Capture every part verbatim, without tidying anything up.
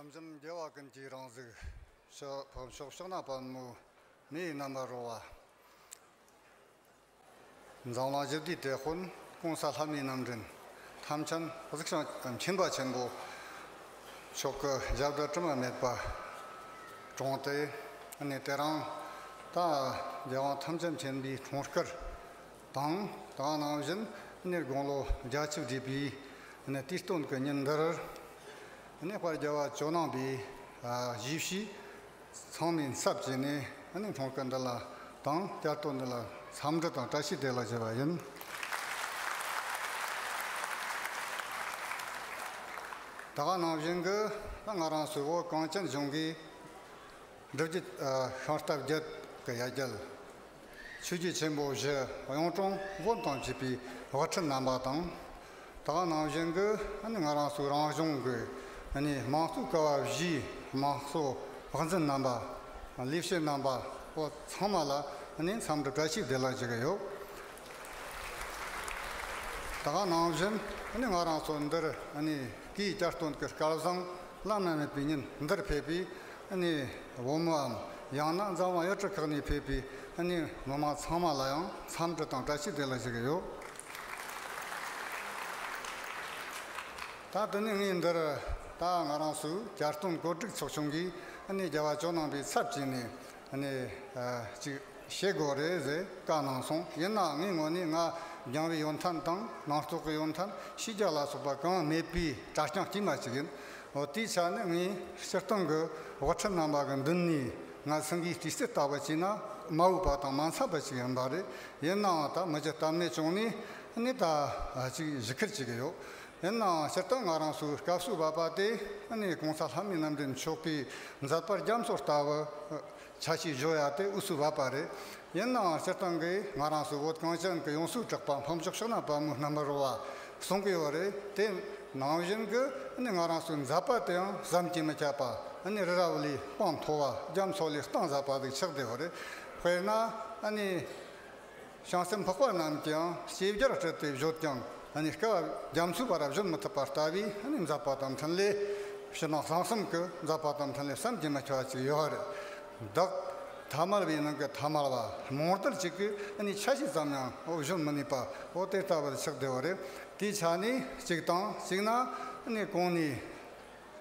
ཐམས་ཅད་རྒྱལ་བ་ཀུན་གྱི་རང་གཟུགས། ཕྱོགས་ཕམ་ཕྱོགས་ཕྱོགས་ན་པདྨོ་མིའི་རྣམ་པར་རོལ་བ། འཛམ་གླིང་ཞི་བདེའི་དེད་དཔོན་༸གོང་ས་ལྷ་མིའི་རྣམ་འདྲེན་ཐམས་ཅད་གཟིགས་ཤིང་མཁྱེན་པ་ཆེན་པོ་མཆོག་གི་ཞབས་རྡུལ་དྲི་མ་མེད་པ་དྲངས་ཏེ། ཨ་ནི་དེ་རིང་ད་རྒྱལ་དབང་ཐམས་ཅད་མཁྱེན་པའི་འཁྲུངས་སྐར་དང་། དེ་ནང་བཞིན་ནི་དགུང་ལོ་བརྒྱད་ཅུ་བགྲེས་པའི་ནི་དུས་སྟོན་གྱི་ཉིན་འདིར། ནི་དཔལ་རྒྱལ་བ་ཇོ་ནང་པའི་ཨ་གཞིས་བྱེས་ཚང་མའི་ཚབ་བྱས་ནས་ནི་འཁྲུངས་སྐར་འདི་ལ་དང་བསྐྱར་དུ་འདི་ལ་འཚམས་འདྲི་དང་བཀྲ་ཤིས་བདེ་ལེགས་ཞུ་བ་ཡིན། དེ་ནང་བཞིན་གྱི་ང་རང་ཚོའི་བོད་གངས་ཅན་ལྗོངས་ཀྱི་སྒྲུབ་བརྒྱུད་ཨ་ཤིང་རྟ་བརྒྱད་ཀྱི་ཡ་གྱལ། ཆོས་བརྒྱུད་ཆེན་པོ་བཞི་གཡུང་དྲུང་བོན་དང་བཅས་པའི་དབུ་ཁྲིད་རྣམ་པ་དང་། དེ་ནང་བཞིན་གྱི་ཨ་ནི་ང་རང་ཚོའི་རང་གཞུང་གི་ཨ་ནི་དམངས་གཙོའི་ཀ་བ་བཞིའི་དམངས་གཙོ་དབུ་འཛིན་རྣམ་པ། ལས་བྱེད་རྣམ་པ་བོ་ཚང་མ་ལ་ཨ་ནི་འཚམས་འདྲི་བཀྲ་ཤིས་བདེ་ལེགས་ཞུ་གི་ཡོད། དེ་ནང་བཞིན་ཨ་ནི་ང་རང་ཚོ་འདིར་ཨ་ནི་གུས་བསྐྱར་སྟོན་གྱི་སྐལ་བཟང་བླ་ན་མེད་པའི་ཉིན་འདིར་ཕེབས་པའི་ཨ་ནི་བོད་མིའམ་ཡང་ན་འཛམ་གླིང་ཡུལ་གྲུ་ཁག་ནས་ཕེབས་པའི་ཨ་ནི་མི་མང་ཚང་མ་ལ་ཡང་འཚམས་འདྲི་དང་བཀྲ་ཤིས་བདེ་ལེགས་ཞུ་གི་ཡོད། ད་དེ་ནས་ངས་འདིར་ད་ང་རང་ཚོའི་བསྐྱར་སྟོན་གོ་སྒྲིག་ཚོགས་ཆུང་གིས་ཨ་ནི་རྒྱལ་བ་ཇོ་ནང་པའི་ཚབ་བྱས་ནས་ཨ་ནི་ཨ་ཅིག་བྱེད་དགོས་རེད་ཟེར་བཀའ་གནང་སོང་། ཡིན་ནའང་ངའི་ངོས་ནས་ང་རྒྱང་བའི་ཡོན་ཏན་དང་སྣ་ཚོགས་ཀྱི་ཡོན་ཏན་ཤེས་རྒྱ་ལ་སོགས་པ་གང་མེད་པའི་གྲྭ་རྐྱང་དཀྱུས་མ་ཞིག་ཡིན། འོ་དེའི་ཆ་ནས་ངས་སྤྱིར་བཏང་གི་དབུ་ཁྲིད་རྣམ་པ་གི་མདུན་ནས་ང་སེང་གེའི་སྤྲེལ་རྩེད་ལྟ་བུ་བྱས་ན་མ་འོས་པ་དང་མ་འཚམས་པ་ཞིག་ཡིན་པ་རེད། ཡིན་ནའང་ད་མི་རྒྱུ་གཏམ་ནས་བྱུང་ནས་ནི་ད་ཅིག་ཞུ་ཁུལ་བྱེད་ཀྱི་ཡོད། ཡིན་ནའང་སྤྱིར་བཏང་ང་རང་ཚོའི་སྐབས་སུ་བབ་པ་དེ་ནི་༸གོང་ས་ལྷ་མིའི་རྣམ་འདྲེན་མཆོག་གི་མཛད་པ་རྒྱ་མཚོ་ལྟ་བུ་ཆ་ཤས་བརྗོད་ཡ་དེ་འོས་སུ་བབ་པ་རེད། ཡིན་ནའང་སྤྱིར་བཏང་གི་ང་རང་ཚོའི་བོད་གངས་ཅན་གྱི་ཡོངས་སུ་གྲགས་པ་འཕགས་མཆོག་ཕྱག་ན་པདྨོའི་རྣམ་པར་རོལ་བ་གསུང་གི་ཡོད་རེད། དེ་ནང་བཞིན་གྱི་ནི་ང་རང་ཚོའི་མཛད་པ་དེའང་བསམ་གྱིས་མི་ཁྱབ་པ་ནི་རི་རབ་ལས་དཔངས་མཐོ་བ་རྒྱ་མཚོ་ལས་གཏིང་ཟབ་པ་ཟིག་ཆགས་བསྡད་ཡོད་རེད། དཔེར་ན་ནི། བྱང་སེམས་འཕགས་པ་རྣམས་ཀྱིས་ཡང་ཞེས་བརྒྱར་སྤྲད་དེ་བརྗོད་ཀྱང་ནི་སྐལ་བ་རྒྱ་མཚོའི་བར་བརྗོད་མི་ཐུབ་པ་ལྟ་བུའི་ནི་མཛད་པ་དང་འཕྲིན་ལས། ཕྱི་ནང་གསང་གསུམ་གྱི་མཛད་པ་དང་འཕྲིན་ལས་བསམ་གྱིས་མི་ཁྱབ་པ་ཅིག་ཡོད་རེད། བདག་ཐ་མལ་པའི་ནང་གི་ཐ་མལ་པ་རྨོངས་དད་ཅིག་གིས་ནི་ཆ་ཤས་ཙམ་ཡང་འོ་བརྗོད་མི་ནུས་པ་འོ་དེ་ལྟ་བུར་ཆགས་བསྡད་ཡོད་རེད། དེའི་ཆ་ནས་གཅིག་དང་གཅིག་ན་ནི་གོང་ནས།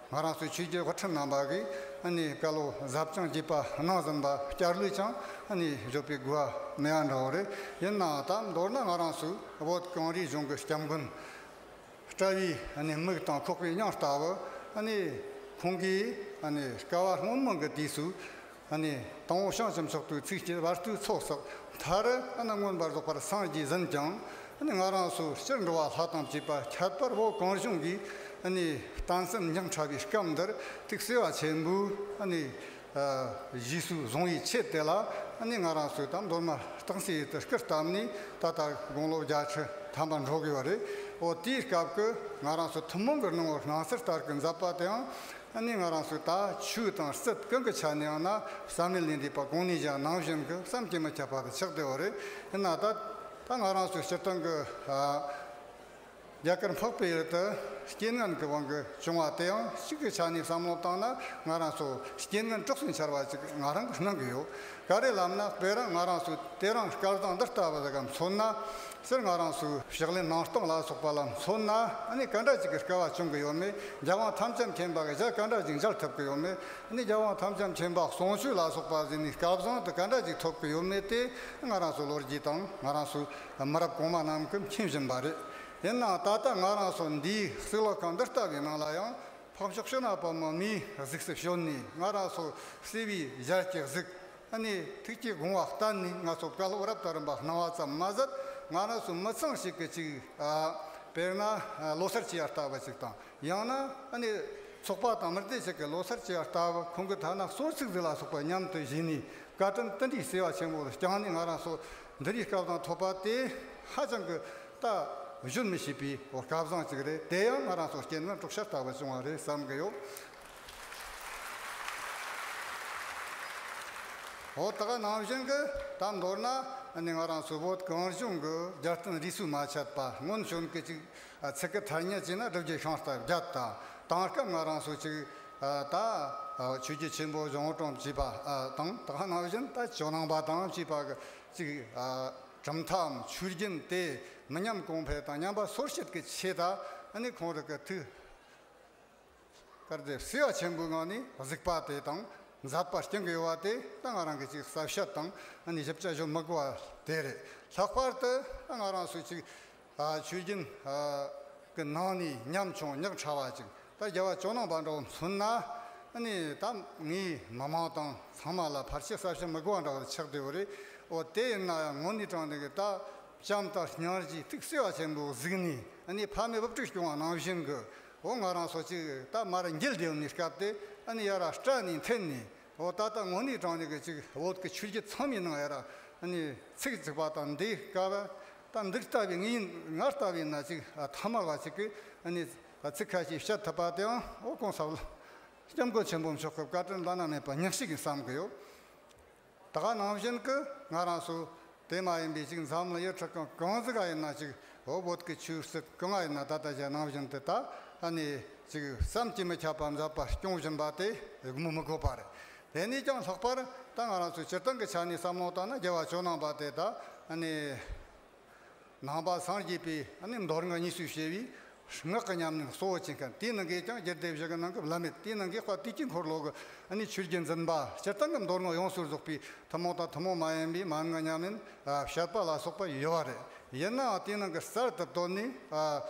ང་རང་ཚོའི་ཆོས་བརྒྱུད་དབུ་ཁྲིད་རྣམ་པ་གིས་ནི་བཀའ་སློབ་ཟབ་ཅིང་རྒྱས་པ་གནང་ཟིན་པ་བསྐྱར་ལོས་ཀྱང་ནི་བརྗོད་པའི་དགོས་པ་མེད་པ་འདྲ་བོ་རེད། ཡིན་ནའང་ད་མདོར་ན་ང་རང་ཚོའི་བོད་གངས་རིའི་ལྗོངས་ཀྱི་སྐྱབས་མགོན་དཔྲལ་བའི་ནི་མིག་དང་ཁོག་པའི་སྙིང་ལྟ་བུ་ནི་ཁོང་གིས་ནི་སྐལ་བ་སྔོན་མོ་གི་དུས་སུ། ཨ་ནི་དང་པོ་བྱང་ཆུབ་མཆོག་ཏུ་ཚིག་བཅད་བར་དུ་ཚོགས་བསགས། མཐར་ཨ་ནི་མངོན་པར་རྫོགས་པར་སངས་རྒྱས་ཟིན་ཀྱང་། ཨ་ནི་ང་རང་ཚོ་སྤྱིར་འགྲོ་བ་ལྷ་དང་བཅས་པ་ཁྱད་པར་བོད་གངས་ལྗོངས་ཀྱི་ཨ་ནི་བསྟན་སེམས་འགྱིང་ཁྲ་བའི་སྐབས་འདིར་ཐུགས་བརྩེ་བ་ཆེན་པོས་ཨ་ནི་ཨ་རྗེས་སུ་བཟུང་བའི་ཆེད་དེ་ལ། ཨ་ནི་ང་རང་ཚོས་ད་མདོར་ན་རྟགས་གསལ་ཡུལ་དུ་སྐུ་བལྟམས་ནས་ད་ལྟ་དགུང་ལོ་བརྒྱད་ཁྲི་ཐམ་པ་འགྲོ་དགོས་པ་རེད། འོ་དེའི་སྐབས་ཀྱི་ང་རང་ཚོ་ཐུན་མོང་གི་སྣང་ངོར་སྣང་ཚུལ་ལྟར་གྱི་མཛད་པ་དེའང་། ཨ་ནི་ང་རང་ཚོས་ད་ཆོས་དང་སྲིད་ཀུན་གྱི་ཆ་ནས་ཡང་ན་བསམ་ཡུལ་ལས་འདས་པ་གོང་ནས་ཀྱང་ནང་བཞིན་གྱི་བསམ་གྱིས་མི་ཁྱབ་པ་དེ་ཆགས་བསྡད་པ་རེད། ཡིན་ན་ད་ད་ང་རང་ཚོའི་སྤྱིར་བཏང་གི་ཨ་རྒྱ་གར་འཕགས་པའི་ཡུལ་དུ་རྐྱེན་ངན་གྱི་དབང་གིས་བྱུང་བ་དེའང་གཅིག་གི་ཆ་ནས་བསམ་བློ་བཏང་ན་ང་རང་ཚོ་རྐྱེན་ངན་གྲོགས་སུ་འཆར་བ་ཅིག་ང་རང་གིས་སྣང་གི་ཡོད། ག་རེ་ལབ་ན་དཔེར་ན་ང་རང་ཚོའི་དེ་རིང་སྐལ་བཟང་འདི་ལྟ་བུ་ཟིག་ག་མཚོན་ན། སྤྱིར་ང་རང་ཚོའི་ཕྱག་ལེན་གནང་སྟངས་ལ་སོགས་པ་ལ་མཚོན་ན་ཨ་ནི་ག་འདྲ་ཅིག་གི་སྐལ་བ་བྱུང་གི་ཡོད་མེད། རྒྱལ་དབང་ཐམས་ཅད་མཁྱེན་པ་གི་ཞལ་ག་འདྲ་ཅིག་མཇལ་ཐུབ་གི་ཡོད་མེད། ཨ་ནི་རྒྱལ་དབང་ཐམས་ཅད་མཁྱེན་པ་གསུང་ཆོས་ལ་སོགས་པ་ཟིན་ནས་སྐལ་བཟང་དེ་ག་འདྲ་ཅིག་ཐོབ་གི་ཡོད་མེད་དེ་ང་རང་ཚོའི་ལོ་རྒྱུས་དང་ང་རང་ཚོའི་མི་རབས་གོང་མ་རྣམས་ཀྱིས་མཁྱེན་བཞིན་པ་རེད། ཡིན་ནའང་ད་ལྟ་ང་རང་ཚོ་འདིའི་གཙུག་ལག་ཁང་འདི་ལྟ་བུའི་ནང་ལ་ཡང་འཕགས་མཆོག་སྤྱན་རས་པདྨོ་མིའི་གཟུགས་སུ་བྱོན་ནས་ང་རང་ཚོ་བརྩེ་བའི་ཞལ་གྱི་གཟིགས། ཨ་ནི་ཐུགས་ཀྱི་དགོངས་པ་བསྟན་ནས་ང་ཚོ་བཀའ་སློབ་རབ་དང་རིམ་པ་གནང་བ་ཙམ་མ་ཟད། ང་རང་ཚོ་མི་ཚང་ཞིག་གི་ཅིག་ཨ་དཔེར་ན་ཨ་ལོ་སར་བྱེད་ཡ་ལྟ་བུ་ཅིག་དང་། ཡང་ན་ཨ་ནི་ཚོགས་པ་དང་མི་སྡེ་ཞིག་གི་ལོ་སར་བྱེད་ཡ་ལྟ་བུ། ཁོང་གི་ཐ་ན་གསོལ་ཚིགས་ཟིག་ལ་སོགས་པ་མཉམ་དུ་བཞེས་ནས་བཀའ་དྲིན་དེ་འདྲའི་བརྩེ་བ་ཆེན་པོ་བསྐྱངས་ནས་ང་རང་ཚོ་འདི་རིགས་སྐལ་བཟང་ཐོབ་པ་དེ་ཧ་ཅང་གི་ད་བརྗོད་མི་ཤེས་པའི་སྐལ་བཟང་ཅིག་རེད། དེ་ཡང་ང་རང་ཚོ་རྐྱེན་ངན་གྲོགས་ཤར་ལྟ་བུ་བྱུང་བ་རེད་བསམ་གི་ཡོད། འོ་ད་ག་ནང་བཞིན་གི་ད་མདོར་ན་ནི་ང་རང་ཚོ་བོད་གངས་ལྗོངས་ཀྱི་རྒྱལ་བསྟན་རིས་སུ་མ་ཆད་པ་སྔོན་བྱོན་གྱི་ཅིག་ཚིག་གི་ཐ་སྙད་བྱས་ན་སྒྲུབ་བརྒྱུད་ཤིང་རྟ་བརྒྱད་དང་། དེང་སྐབས་ང་རང་ཚོ་ཅིག་ ད་ཆོས་རྒྱལ་ཆེན་པོ་གཞུང་དྲུང་བཅས་པ་དང་། ད་ག་ནང་བཞིན་ད་ཇོ་ནང་པ་དང་བཅས་པ་གི་ཅིག་གྲུབ་མཐའམ་ཆོས་རྒྱུན་དེ་མི་ཉམས་གོང་འཕེལ་དང་ཉམས་པ་སོར་ཆུད་ཀྱི་ཆེད་དུ། ཨ་ནི་ཁོང་རང་གི་ཐུགས་དཀར་དེ་བརྩེ་བ་ཆེན་པོའི་ངང་ནས་གཟིགས་པ་དེ་དང་མཛད་པ་སྐྱོང་གི་ཡོད་པ་དེ། ད་ང་རང་གི་ཅིག་གསལ་བཤད་དང་། ཨ་ནི་ཞིབ་ཆ་ཞུ་མི་དགོས་པ་དེ་རེད། ལྷག་པར་དུ་ད་ང་རང་ཚོ་ཅིག་ཆོས་རྒྱུན་གི་ནང་ནས་ཉམ་ཆུང་ཉག་ཕྲ་བ་ཅིག་ད་རྒྱལ་བ་ཇོ་ནང་པ་འདྲ་བོ་མཚོན་ན། ཨ་ནི་ད་ངའི་མི་མང་དང་ཚང་མ་ལ་ཕལ་ཆེར་གསལ་བཤད་མི་དགོས་པ་འདྲ་བོ་ཆགས་བསྡད་ཡོད་རེད། འོ་དེ་ཡིན་ན་ཡང་དངོས་གནས་དྲང་གནས་ཀྱི་ད་བྱམས་དང་སྙིང་རྗེ་ཐུགས་བརྩེ་བ་ཆེན་པོ་གཟིགས་ནས། ཨ་ནི་ཕ་མས་བུ་ཕྲུག་སྐྱོང་བ་ནང་བཞིན་གྱི། འོ་ང་རང་ཚོ་ཅིག་ད་མར་འགྱེལ་བསྡད་ཡོད་ནི་སྐབས་དེ། ཨ་ནི་ཡར་སྐྲག་ནས་འཐེན་ནས། འོ་ད་ལྟ་དངོས་གནས་དྲང་གནས་ཀྱི་ཅིག་བོད་ཀྱི་ཆོས་བརྒྱུད་ཚང་མའི་ནང་ཡར་ཨ་ནི་ཚིག་བཙུགས་པ་དང་འདི་སྐབས། ད་འདི་ལྟ་བུའི་ངའི་ང་ལྟ་བུའི་ན་ཅིག་ཐ་མལ་བ་ཅིག་གིས་ཨ་ནི་ཚིག་ཁ་ཤས་བཤད་ཐུབ་པ་དེའང་། འོ་གོང་ས་སྐྱབས་མགོན་ཆེན་པོ་མཆོག་གི་བཀའ་དྲིན་བླ་ན་མེད་པ་ཉག་གཅིག་ཡིན་བསམ་གི་ཡོད། ད་ག་ནང་བཞིན་གྱི་ང་རང་ཚོ་དེ་མ་ཡིན་པའི་ཅིག་འཛམ་གླིང་ཡུལ་གྲུ་གང་གང་ཟིག་ག་ཡིན་ན་ཅིག་འོ་བོད་ཀྱི་ཆོས་སྲིད་གང་ང་ཡིན་ན། ད་ལྟ་བྱས་ནང་བཞིན་དུ་ད་ཨ་ནི་ཅིག་བསམ་གྱིས་མི་ཁྱབ་པ་མཛད་པ་སྐྱོང་བཞིན་པ་དེ་སྒོམ་མི་དགོས་པ་རེད། དེ་ནས་ཀྱང་ལྷག་པར་ད་ང་རང་ཚོའི་སྤྱིར་བཏང་གི་ཆ་ནས་བསམ་བློ་བཏང་ན། རྒྱལ་བ་ཇོ་ནང་པ་དེ་ད་ཨ་ནི་ནང་པ་སངས་རྒྱས་པའི་ཨ་ནི་མདོ་སྔགས་གཉིས་སུ་ཕྱེ་བའི་སྔགས་ཀྱི་ཉམས་ལེན་གཙོ་བོ་བྱེད་མཁན། དེའི་ནང་གི་ཀྱང་རྒྱུད་སྡེ་བཞི་གི་ནང་གི་བླ་མེད། དེའི་ནང་གི་དཔལ་དུས་ཀྱི་འཁོར་ལོ་གི་ཨ་ནི་ཆོས་བརྒྱུད་འཛིན་པ། སྤྱིར་བཏང་གི་མདོ་སྔགས་ཡོངས་སུ་རྫོགས་པའི་ཐུན་མོང་དང་ཐུན་མོང་མ་ཡིན་པའི་མན་ངག་ཉམས་ལེན་བཤད་པ་ལ་སོགས་པ་ཡོད་པ་རེད། ཡིན་ནའང་དེའི་ནང་གི་གསར་དུ་བཏོན་ནས་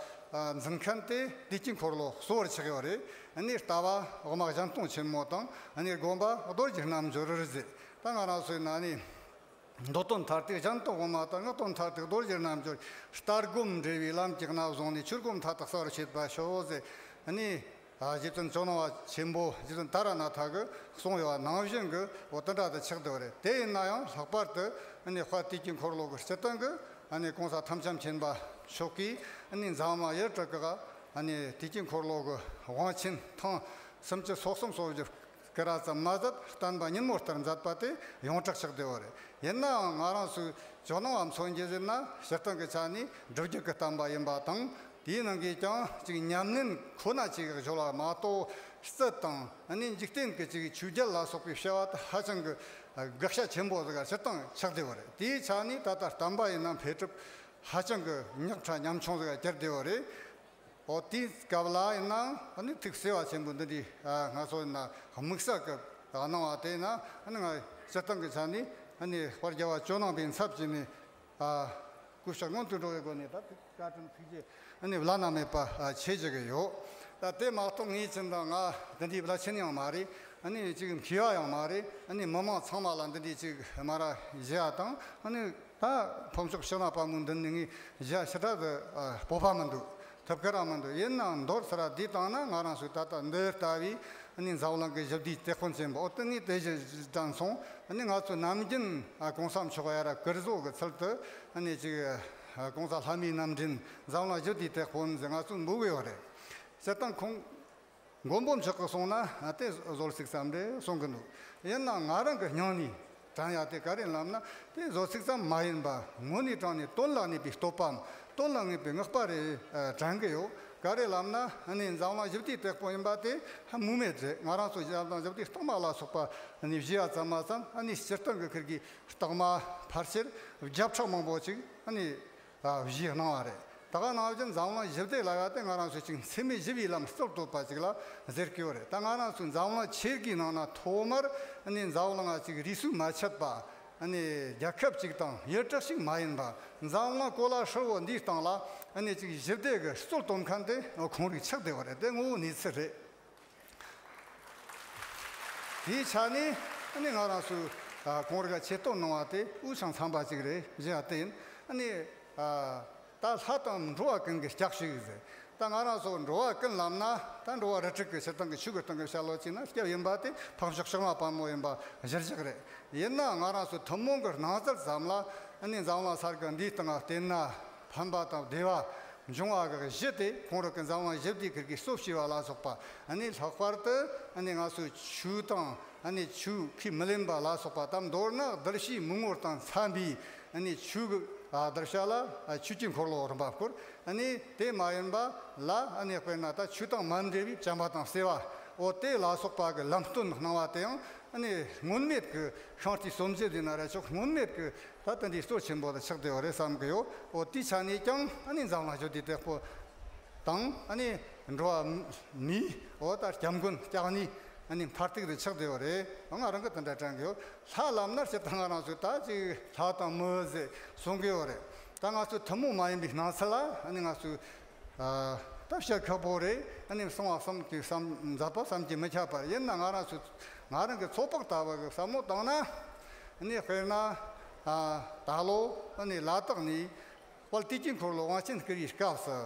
འཛིན་མཁན་དེ་དུས་ཀྱི་འཁོར་ལོ་གཙོ་བོར་ཆགས་ཡོད་རེད། ཨ་ནི་ལྟ་བ་དབུ་མ་གཞན་སྟོང་ཆེན་མོ་དང་། ཨ་ནི་སྒོམ་པ་རྡོ་རྗེ་རྣལ་འབྱོར་རེད་ཟེར། ད་ང་རང་ཚོའི་ནང་ནས། མདོ་དོན་མཐར་ཐུག་གཞན་སྟོང་དབུ་མ་དང་། སྔགས་དོན་མཐར་ཐུག་རྡོ་རྗེ་རྣལ་འབྱོར། ལྟ་སྒོམ་འབྲེལ་བའི་ལམ་གྱི་སྣ་བཟུང་ནས། ཆོས་སྒོ་མཐའ་དག་གསལ་བར་བྱེད་པར་ཤོག་ཟེར། ཨ་ནི་རྗེ་བཙུན་ཇོ་ནང་པ་ཆེན་པོ་རྗེ་བཙུན་ཏཱ་ར་ནཱ་ཐ་གིས་གསུངས་ཡོད་པ་ནང་བཞིན་གྱི་འོ་དེ་འདྲ་དུ་ཆགས་བསྡད་པ་རེད། དེ་ཡིན་ན་ཡང་ལྷག་པར་དུ་ཨ་ནི་དཔལ་དུས་ཀྱི་འཁོར་ལོ་གི་སྤྱིར་བཏང་གི་ཨ་ནི་གོང་ས་ཐམས་ཅད་མཁྱེན་པ་མཆོག་གིས་ཨ་ནི་འཛམ་གླིང་ཡུལ་གྲུ་གི་ཨ་ནི་དུས་ཀྱི་འཁོར་ལོ་གི་དབང་ཆེན་ཐེངས་སུམ་ཅུ་སོ་གསུམ་སོ་བཞི་བསྐུར་བ་ཙམ་མ་ཟད། བསྟན་པ་ཉིན་མོ་ལྟར་མཛད་པ་དེ་ཡོངས་གྲགས་ཆགས་བསྡད་པ་རེད། ཡིན་ནའང་ང་རང་ཚོའི་ཇོ་ནང་པ་མཚོན་གྱི་ཟེར་ན། སྤྱིར་བཏང་གི་ཆ་ནས་སྒྲུབ་བརྒྱུད་ཀྱི་བསྟན་པ་ཡིན་པ་དང་། དེའི་ནང་གི་ཀྱང་ཅིག་ཉམས་ལེན་ཁོ་ན་ཅིག་གཞོལ་བ་མ་གཏོགས། སྲིད་དང་ཨ་ནི་འཇིག་རྟེན་གྱི་ཅིག་ཆོས་བརྒྱད་ལ་སོགས་པའི་བྱ་བ་དེ་ཧ་ཅང་གི་དགག་བྱ་ཆེན་པོ་ཟིག་སྤྱིར་བཏང་ཆགས་བསྡད་པ་རེད། དེའི་ཆ་ནས་ད་ལྟ་བསྟན་པ་ཡིན་ན་འཕེལ་གྲུབ་ཧ་ཅང་གི་ཉག་ཕྲ་ཉམ་ཆུང་ཟིག་གྱུར་བསྡད་པ་རེད། འོ་དེའི་སྐབས་ལ་ཡིན་ན་ཨ་ནི་ཐུགས་བརྩེ་བ་ཆེན་པོ་འདི་འདྲའི་ང་ཚོ་ཡིན་ན་དམིགས་བསལ་གྱི་གནང་བ་དེ་ཡིན་ན། ཨ་ནི་ང་སྤྱིར་བཏང་གི་ཆ་ནས་ཨ་ནི་དཔལ་རྒྱལ་བ་ཇོ་ནང་པའི་ཚབ་བྱས་ནས་སྐུ་ཕྱྭ་སྔོན་དུ་འགྲོ་བའི་སྒོ་ནས་ད་བཀའ་དྲིན་ཐུགས་རྗེ་ཨ་ནི་བླ་ན་མེད་པ་ཆེ་བྱེད་ཀྱི་ཡོད། ད་དེ་མ་གཏོགས་ངས་ཅི་འདྲ་ང་འདི་འདྲའི་བླ་ཆེན་ཡང་མ་རེད། ཨ་ནི་ཅིག་མཁས་པ་ཡང་མ་རེད། ཨ་ནི་མི་མང་ཚང་མ་ལ་འདི་འདྲའི་ཅིག་མ་ར་བཞེས་པ་དང་། ཨ་ནི་ད་ཕོ་མཆོག་ཕྱག་ན་པ་མོ་འདི་ནི་ངས་བཞེས་ཞེ་དྲག་ཏུ་སྤོབས་པ་མི་འདུག་ཐུབ་ཀ་ར་མི་འདུག་ཡིན་ནའང་མདོར་ས་ར་འདི་བཏང་ན། ང་རང་ཚོའི་ད་ལྟ་འདི་ལྟ་བུའི་ཨ་ནི་འཛམ་གླིང་གི་ཞི་བདེའི་དེད་དཔོན་ཆེན་པོ། འོ་དེ་ངས་དེ་བཞིན་དྲན་སོང་། ཨ་ནི་ང་ཚོ་ནམ་རྒྱུན་གོང་ས་མཆོག་ཡ་ར་བཀུར་བཟོ་གི་ཚུལ་དུ། ཨ་ནི་ཅིག་གོང་ས་ལྷ་མིའི་རྣམ་འདྲེན། འཛམ་གླིང་ཞི་བདེའི་དེད་དཔོན་ཟེར་ང་ཚོས་འབོད་གི་ཡོད་རེད། སྤྱིར་བཏང་ཁོང་མགོན་པོ་མཆོག་གིས་གསུངས་ན་དེ་བཟོ་ཚིག་ཙམ་རེད་གསུང་གི་འདུག་ཡིན་ནའང་ང་རང་གི་སྙིང་ནས་དྲན་ཡ་དེ་ག་རེ་ལབ་ན། དེ་བཟོ་ཚིག་ཙམ་མ་ཡིན་པ། དངོས་གནས་དྲང་ནས་དོན་ལ་གནས་པའི་བསྟོད་པའམ་དོན་ལ་ངེས་པའི་བསྔགས་པ་རེད་དྲན་གི་ཡོད། ག་རེ་ལབ་ན། ཨ་ནི་འཛམ་གླིང་ཞི་བདེའི་དེད་དཔོན་ཡིན་པ་དེ་ཧ་དམིགས་མེད་རེད། ང་རང་ཚོ་འཛམ་གླིང་ཞི་བདེའི་རྟགས་མ་ལ་སོགས་པ་ཨ་ནི་བཞེས་པ་ཙམ་མ་ཟད། ཨ་ནི་སྤྱིར་བཏང་གི་ཁུར་གི་རྟགས་མ་ཕལ་ཆེར་བརྒྱ་ཕྲག་མང་པོ་ཅིག་ཨ་ནི་ཨ་བཞེས་གནང་བ་རེད། ད་ག་ནང་བཞིན་འཛམ་གླིང་ཞི་བདེ་ལབ་ཡ་དེ་ང་རང་ཚོས་ཅིག་འཚེ་མེད་ཞི་བའི་ལམ་རྩོལ་བཏོད་པ་ཅིག་ལ་ཟེར་གི་ཡོད་རེད། ད་ང་རང་ཚོའི་འཛམ་གླིང་ཆེ་གེའི་ནང་ན་ཐོག་མར་ཨ་ནི་འཛམ་གླིང་ང་ཅིག་རིས་སུ་མ་ཆད་པ་ཨ་ནི་རྒྱལ་ཁབ་ཅིག་དང་ཡུལ་གྲུ་ཞིག་མ་ཡིན་པ། འཛམ་གླིང་གོ་ལ་ཧྲིལ་བོ་འདིའི་སྟེང་ལ་ཨ་ནི་ཅིག་ཞི་བདེ་གི་རྩོལ་བཏོད་མཁན་དེ་ཁོང་རང་ཆགས་བསྡད་པ་རེད། དེ་ངོ་བོ་གནས་ཚུལ་རེད། དེའི་ཆ་ནས་ཨ་ནི་ང་རང་ཚོས་ཨ་ཁོང་རང་ག་ཆེ་བསྟོད་གནང་བ་དེ་འུ་ཅག་ཚང་མ་ཅིག་རེད་བཞེས་པ་དེ་ཡིན། ཨ་ནི་ཨ་ད་ལྷ་དང་འགྲོ་བ་ཀུན་གྱི་སྐྱབས་ཞུ་ཡི་ཟེར། ད་ང་རང་ཚོ་འགྲོ་བ་ཀུན་ལབ་ན། ད་འགྲོ་བ་རིགས་དྲུག་གི་སྤྱིར་བཏང་གི་ཆོས་ཀྱི་སྟེང་གི་བཤད་ལོ་ཅིག་ན་སྐྱབས་ཡིན་པ་དེ་འཕགས་མཆོག་ཕྱག་ན་པདྨོ་ཡིན་པ་གཞིར་བཞག་རེད། ཡིན་ན་ང་རང་ཚོ་ཐུན་མོང་གི་སྣང་ཚུལ་ཙམ་ལ། ཨ་ནི་འཛམ་གླིང་ས་གི་འདིའི་སྟེང་ང་བལྟས་ན་ཕན་པ་དང་བདེ་བ་འབྱུང་བ་གི་གཞི་དེ་ཁོང་རང་གི་འཛམ་གླིང་ཞི་བདེའི་ཁུར་གི་གཙོ་བྱས་པ་ལ་སོགས་པ། ཨ་ནི་ལྷག་པར་དུ་ཨ་ནི་ང་ཚོའི་ཆོས་དང་ཨ་ནི་ཆོས་ཁས་མི་ལེན་པ་ལ་སོགས་པ་དང་། མདོར་ན་གདུལ་བྱའི་མི་ངོ་དང་འཚམ་པའི་ཨ་ནི་ཆོས་ཀྱི་ཨ་གདུལ་བྱ་ལ་ཨ་ཆོས་ཀྱི་འཁོར་ལོ་རིམ་པ་བསྐོར། ཨ་ནི་དེ་མ་ཡིན་པ་ལ་ཨ་ནི་དཔེར་ན་ད་ཆོས་དང་མ་འབྲེལ་བའི་བྱམས་པ་དང་བརྩེ་བ། འོ་དེ་ལ་སོགས་པ་གི་ལམ་སྟོན་གནང་བ་དེ་ཡང་ཨ་ནི་སྔོན་མེད་ཀྱི་ཤིང་རྟའི་སྲོལ་འབྱེད་ཡིན་ན་ར་ཆོག་སྔོན་མེད་ཀྱི་ད་དེ་འདྲའི་སྲོལ་ཆེན་པོ་དེ་ཆགས་བསྡད་ཡོད་རེད་བསམ་གི་ཡོད། འོ་དེའི་ཆ་ནས་ཀྱང་ཨ་ནི་འཛམ་གླིང་ཞི་བདེའི་དེད་དཔོན་དང་ཨ་ནི་འགྲོ་བ་མིའི་འོ་ད་སྐྱབས་མགོན་སྐྱབས་གནས་ཨ་ནི་མཐར་ཐུག་དེ་ཆགས་བསྡད་ཡོད་རེད། ང་རང་གི་དེ་འདྲ་དྲན་གི་ཡོད། ལྷ་ལབ་ན་སྤྱིར་བཏང་ང་རང་ཚོས་ད་ཅིག་ལྷ་དང་མི་ཟེར་གསུང་གི་ཡོད་རེད། ད་ང་ཚོ་ཐུན་མོང་མ་ཡིན་པའི་སྣང་ཚུལ་ལ་ཨ་ནི་ང་ཚོས་ད་བཤད་ཁག་པོ་རེད། ཨ་ནི་གསང་བ་བསམ་གྱི་བསམ་མཛད་པ་བསམ་གྱིས་མི་ཁྱབ་པ་རེད། ཡིན་ན་ང་རང་ཚོ་ང་རང་གི་ཚོད་དཔག་ལྟ་བུ་གི་བསམ་བློ་བཏང་ན། ཨ་ནི་དཔེར་ན་ད་ལོ་ཨ་ནི་ལ་དྭགས་ནས་དཔལ་དུས་ཀྱི་འཁོར་ལོ་དབང་ཆེན་བསྐུར་བའི་སྐབས་སུ་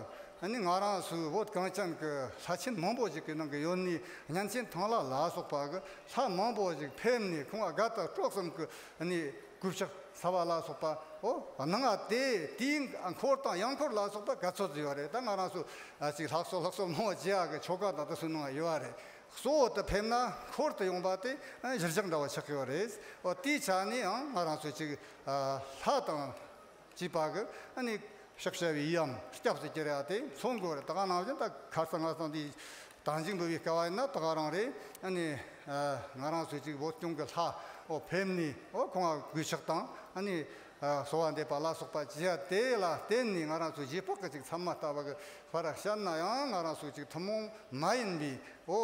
ཨ་ནི་ང་རང་ཚོའི་བོད་གངས་ཅན་གྱི་ལྷ་ཆེན་མང་པོ་ཞིག་གི་ནང་གི་ཡོད་ནི་གཉན་ཆེན་ཐང་ལྷ་ལ་སོགས་པ་གི་ལྷ་མང་པོ་ཞིག་ཕེབས་ནས་ཁོང་དགའ་དང་སྤྲོ་གསུམ་གི་ཨ་ནི་གུས་ཕྱག་འཚལ་བ་ལ་སོགས་པ། འོ་གནང་བ་དེ་དེའི་འཁོར་དང་ཡང་འཁོར་ལ་སོགས་པ་ག་ཚོད་ཡོད་རེད། ད་ང་རང་ཚོ་ཨ་ཅིག་ལྷག་སོ་ལྷག་སོ་མང་བ་བྱེད་ཡག་གི་ཆོ་ག་དང་དེ་ཚོའི་ནང་ཡོད་རེད། གཙོ་བོ་དེ་ཕེབས་ན་འཁོར་དུ་ཡོང་པ་དེ་གཞིར་བཞག་འདྲ་བ་ཆགས་ཀྱི་ཡོད་རེད། འོ་དེའི་ཆ་ནས་ཡང་ང་རང་ཚོ་ཅིག་ལྷ་དང་བཅས་པ་གི་ཨ་ནི་ཕྱག་བྱ་བའི་ཡུལ་ཡང་སྐྱབས་སུ་གྱུར་ཡ་དེ་མཚོན་དགོས་རེད། ད་ག་ནང་བཞིན་ད་ཁ་སང་ང་སང་དེའི་དང་བཅས་འབུལ་བའི་སྐལ་བ་ཡིན་ན་ད་ག་རང་རེད། ཨ་ནི་ང་རང་ཚོ་ཅིག་བོད་སྐྱོང་གི་ལྷ་འོ་ཕེབས་ནས་འོ་ཁོང་ལ་གུས་ཕྱག་དང་ཨ་ནི་གསོལ་བ་འདེབས་པ་ལ་སོགས་པ་བྱེད་ཡ་དེ་ལ་བརྟེན་ནས་ང་རང་ཚོ་རྗེས་དཔག་གི་ཅིག་ཚད་མ་ལྟ་བུ་གི་བར་བཤད་ན་ཡང་ང་རང་ཚོ་ཅིག་ཐུན་མོང་མ་ཡིན་པའི་འོ་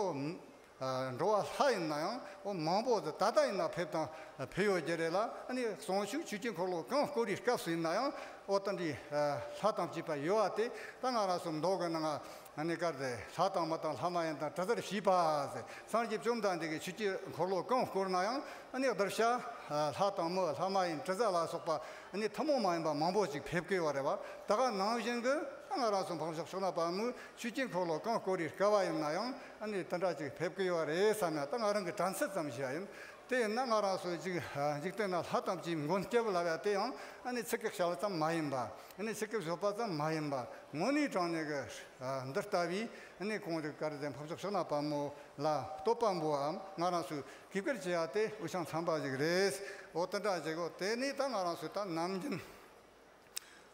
འགྲོ་བ་ལྷ་ཡིན་ན་ཡང་འོ་མང་པོ་ཟིག་ད་ལྟ་ཡིན་ན་ཕེབས་དང་ཕེབས་ཡོད་ཀྱི་རེད་ལ། ཨ་ནི་གསུང་ཆོས་ཆོས་ཀྱི་འཁོར་ལོ་གང་བསྐོར་བའི་སྐབས་སུ་ཡིན་ན་ཡང་འོ་དེ་འདྲའི་ལྷ་དང་བཅས་པ་ཡོད་པ་དེ་ད་ང་རང་ཚོ་མདོ་གི་ནང་ཨ་ནི་གར་དེ་ལྷ་དང་མི་དང་ལྷ་མ་ཡིན་དང་དྲི་ཟར་བྱིས་པ་ཟེར། སངས་རྒྱས་བཅོམ་ལྡན་འདས་ཀྱིས་ཆོས་ཀྱི་འཁོར་ལོ་གང་བསྐོར་ན་ཡང་ཨ་ནི་གདུལ་བྱ་ལྷ་དང་མི་ལྷ་མ་ཡིན་དྲི་ཟ་ལ་སོགས་པ་ཨ་ནི་ཐུན་མོང་མ་ཡིན་པ་མང་པོ་ཅིག་ཕེབས་ཀྱི་ཡོད་རེད་བ། ད་ག་ནང་བཞིན་གྱི་ང་རང་ཚོ་འཕགས་མཆོག་ཕྱག་ན་པདྨོའི་ཆོས་ཀྱི་འཁོར་ལོ་གང་བསྐོར་བའི་སྐལ་བ་ཡིན་ན་ཡང་ཨ་ནི་དེ་འདྲ་ཅིག་ཕེབས་ཀྱི་ཡོད་རེད་བསམ་ཡ་ད་ང་རང་གི་དྲན་ཚུལ་ཙམ་ཞིག་ཡིན། དེ་ཡིན་ན་ང་རང་ཚོ་འཇིག་འཇིག་རྟེན་ན་ལྷ་དང་བཅས་མགོན་སྐྱབས་ལབ་ཡ་དེ་ཡང་ཨ་ནི་ཚིག་གི་བཤད་ཙམ་མ་ཡིན་པ། ཨ་ནི་ཚིག་གི་བཟོད་པ་ཙམ་མ་ཡིན་པ། དངོས་གནས་དྲང་གནས་ཀྱི་འདི་ལྟ་བུའི་ཨ་ནི་ཁོང་རིགས་ག་རེ་ཟེར། འཕགས་མཆོག་ཕྱག་ན་པདྨོ་ལ་བསྟོད་པ་འབུལ་བའམ་ང་རང་ཚོས་གུས་བཀུར་བྱེད་ཡ་དེ་འུ་ཅག་ཚང་མ་ཞིག་རེད། འོ་དེ་འདྲ་ཞིག་འོ་དེ་ནས་ད་ང་རང་ཚོས་ད་ནམ་རྒྱུན།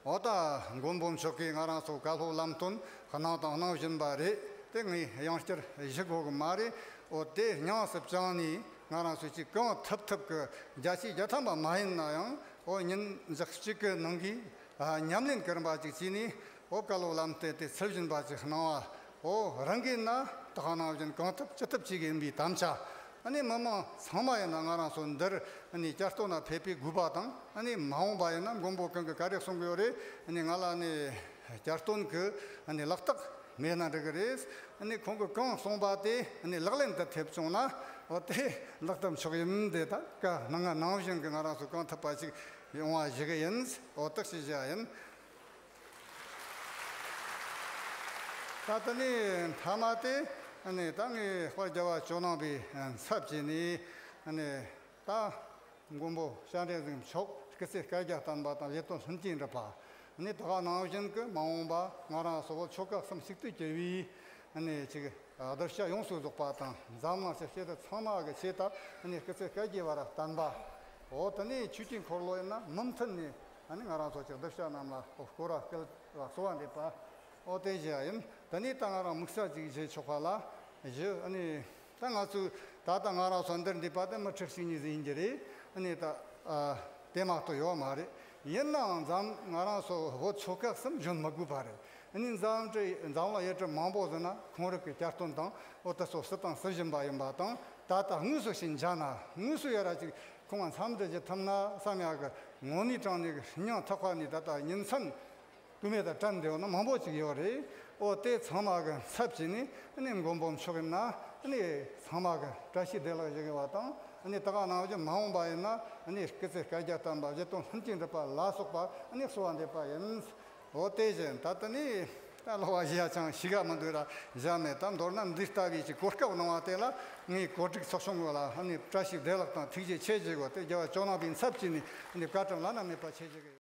འོ་ད་མགོན་པོ་མཆོག་གིས་ང་རང་ཚོ་བཀའ་སློབ་ལམ་སྟོན་གནང་དང་གནང་བཞིན་པ་རེད། དེ་ངས་ཡང་བསྐྱར་ཞུ་དགོས་གི་མ་རེད། འོ་དེ་སྙིང་སུ་བཅངས་ནས་ང་རང་ཚོས་ཅིག་གང་ཐུབ་ཐུབ་གི་བརྒྱ་ཆ་བརྒྱ་ཐམ་པ་མ་ཡིན་ན་ཡང་འོ་ཉིན་ཞག་གཅིག་གི་ནང་གི་ཉམས་ལེན་གི་རིམ་པ་ཅིག་བྱས་ནས་འོ་བཀའ་སློབ་ལམ་སྟོན་དེ་ཚུལ་བཞིན་པ་ཅིག་གནང་བ། འོ་རང་གིས་ན་ད་ག་ནང་བཞིན་གང་ཐུབ་ཅི་ཐུབ་བྱེད་གི་ཡིན་པའི་དམ་བཅའ། ཨ་ནི་མི་མང་ཚང་མ་ཡིན་ན་ང་རང་ཚོ་འདིར་ཨ་ནི་བསྐྱར་དུ་ན་ཕེབས་པའི་དགོས་པ་དང་། ཨ་ནི་མ་འོངས་པ་ཡིན་ན་མགོན་པོ་གང་གིས་ག་རེ་གསུང་གི་ཡོད་རེད། ཨ་ནི་ང་ལ་ཨ་ནི་བསྐྱར་དུ་གི་ཨ་ནི་ལག་རྟགས་མེད་ན་འགྲིག་གི་རེད། ཨ་ནི་ཁོང་གིས་གང་གསུངས་པ་དེ་ཨ་ནི་ལག་ལེན་དུ་ཐེབས་བྱུང་ན་འོ་དེ་ལག་རྟགས་མཆོག་ཡིན། དེ་ད་བཀའ་གནང་བ་ནང་བཞིན་གི་ང་རང་ཚོ་གང་ཐུབ་པ་ཞིག་ཡོང་བ་ཞིག་ཡིན། འོ་དག་ཞིག་བྱ་ཡིན། ད་དེ་ནས་མཐའ་མ་དེ་ཨ་ནི་ད་ངས་དཔལ་རྒྱལ་བ་ཇོ་ནང་པའི་ཚབ་བྱས་ནས་ཨ་ནི་ད་མགོན་པོ་སྤྱན་རས་གཟིགས་མཆོག་སྐུ་ཚེ་བསྐལ་བརྒྱར་བརྟན་པ་དང་བཞེད་དོན་ལྷུན་གྱིས་འགྲུབ་པ། ཨ་ནི་ད་ག་ནང་བཞིན་གྱི་མ་འོངས་པ་ང་རང་སོགས་ཆོ་ག་གསུམ་གཅིག་ཏུ་གྱུར་བའི་ཨ་ནི་ཅིག་གདུལ་བྱ་ཡོངས་སུ་རྫོགས་པ་དང་འཛམ་གླིང་ཞིང་གཤེགས་དེ་ཚང་མ་གི་ཆེད་དུ་ཨ་ནི་སྐུ་ཚེ་བསྐལ་བརྒྱའི་བར་བརྟན་པ། འོ་དེ་ནས་ཆོས་ཀྱི་འཁོར་ལོ་ཡིན་ན་མུ་མཐུད་ནས་ཨ་ནི་ང་རང་ཚོ་ཅིག་གདུལ་བྱ་རྣམས་ལ་བསྐོར་བ་བསྐུལ་བ་གསོལ་བ་འདེབས་པ། འོ་དེ་བཞིན་ཡིན། དེ་ནས་ད་ང་རང་དམིགས་བསལ་ཅིག་བྱེད་ཆོག་པ་ལ་བཞི། ཨ་ནི་ད་ང་ཚོས་ད་ལྟ་ང་རང་ཚོ་འདིར་འདུས་པ་དེ་མི་ཁྲི་གཅིག་གཉིས་ཟིག་ཡིན་གྱི་རེད། ཨ་ནི་ད་ཨ་དེ་མ་གཏོགས་ཡོད་མ་རེད། ཡིན་ནའང་འཛམ་ང་རང་ཚོ་བོད་ཆོལ་ཁ་གསུམ་གཞོན་མི་དགོས་པ་རེད། ཨ་ནི་འཛམ་གྲི་འཛམ་གླིང་ཡུལ་གྲུ་མང་པོ་ཟིག་ན་ཁོང་རིགས་ཀྱི་བསྐྱར་དུ་དང་འོ་དེ་ཚོ་སྲིད་དང་སྲིད་བཞིན་པ་ཡིན་པ་དང་། ད་ལྟ་དངོས་སུ་ཞིག་མཇལ་ན་དངོས་སུ་ཡ་ར་ཅིག་ཁོང་ང་འཚམས་འདྲི་བྱེད་ཐུབ་ན་བསམ་ཡག་གི་དངོས་གནས་དྲང་གནས་ཀྱི་སྙིང་ཐག་པ་ནས་ད་ལྟ་ཉིན་མཚན་དུས་མེད་དང་བྲལ་འདི་འོ་ན་མང་པོ་ཅིག་ཡོད་རེད། འོ་དེ་ཚང་མ་གི་ཚབ་བྱས་ནས་ཨ་ནི་མགོན་པོ་མཆོག་ཡིན་ན་ཨ་ནི་ཚང་མ་གི་བཀྲ་ཤིས་བདེ་ལེགས་ཞུ་གི་བ་དང་། ཨ་ནི་ད་ག་ནང་བཞིན་མ་འོངས་པ་ཡིན་ན་ཨ་ནི་སྐུ་ཚེ་བསྐལ་བརྒྱར་བརྟན་པ་བཞེད་དོན་ལྷུན་གྱིས་འགྲུབ་པ་ལ་སོགས་པ་ཨ་ནི་གསོལ་བ་འདེབས་པ་ཡིན། འོ་དེ་བཞིན་ད་ལྟ་ནི་ད་ལོ་བ་བཞི་ཡ་ཆང་ཞིག་ག་མི་འདུག་ར་བཞག་མེད་དམ། མདོར་ན་འདི་ལྟ་བུའི་ཅིག་གོ་སྐབས་གནང་བ་དེ་ལ་ངས་གོ་སྒྲིག་ཚོགས་ཆུང་གི་ལ་ཨ་ནི་བཀྲ་ཤིས་བདེ་ལེགས་དང་ཐུགས་རྗེ་ཆེ་ཞུ་གི། དེ་རྒྱལ་བ་ཇོ་ནང་པའི་ཚབ་བྱས་ནས་ཨ་ནི་བཀའ་དྲིན་བླ་ན་མེད་པ་ཆེ་ཞུ་གི།